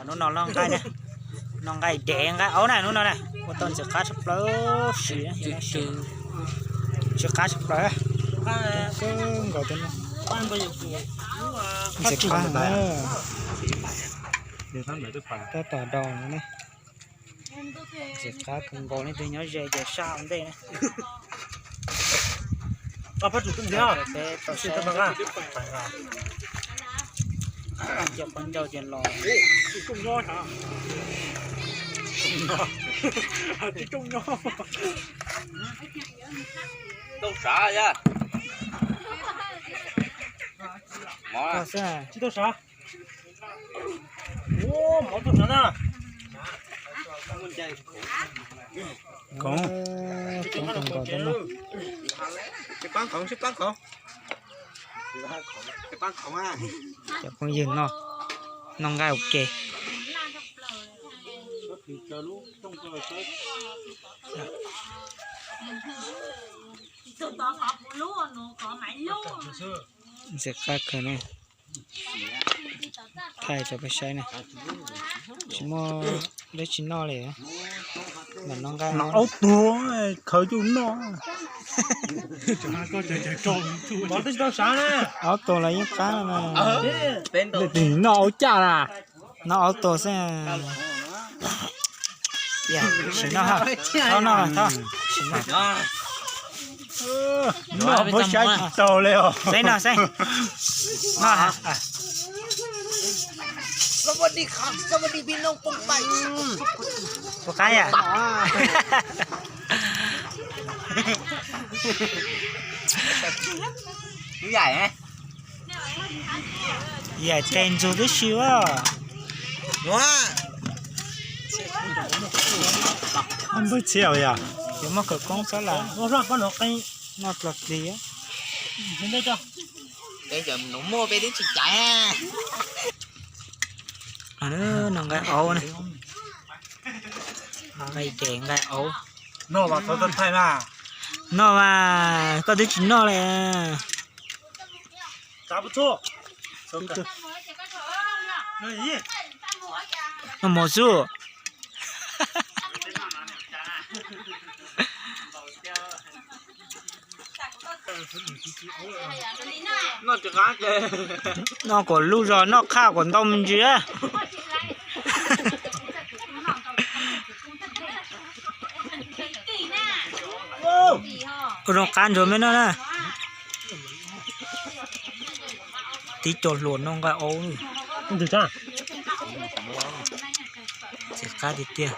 Hnub no noj nqaij na, noj nqaij dev nqaij aub na hnub no na, ua tau ntxim qab tshaj plaws, siv, siv qab tshaj plaws. Nkaus tus no, ntxim qab na, tab tom daus no ne. Ntxim qab kawg nkaus, leej twg nyob ze ces saj ua ntej na. Peb tau saib, cia peb ncauj ces los. Tsis tau sav. Ua, mov tuaj sav na. Khoov, khoov nkaus no. Cov phooj ywg no, noj nqaij ua ke. Ntxim qab kawg ne. Thaij rau peb saib ne. Tsis muaj dab tsi noj li. Mam noj nqaij. Noj aub tuag, khaws coj noj. Aub tuag los yeej qab no. Leej twg noj aub caj na? Noj aub tuag xwb. Sim noj, txhob noj, txhob. Noj muab saib tsis taus li os. Xeeb no xeeb. Noj. Puas qab yam? Yaim tes ntxug tib si as. Npawg Txhiaj yog yuav muaj khawv koob xab las noj txog plig. Noj nqaij aub na. Nqaij dev nqaij aub. Noj mas, koj twb tsis noj li. Noj mov xwb. Noj kom lub zog noj qhaj kom ntau me ntsis. Ua zoo qab ntsuag me noj na. Tib co hluas noj nqaij aub. Ntxim qab tiag tiag.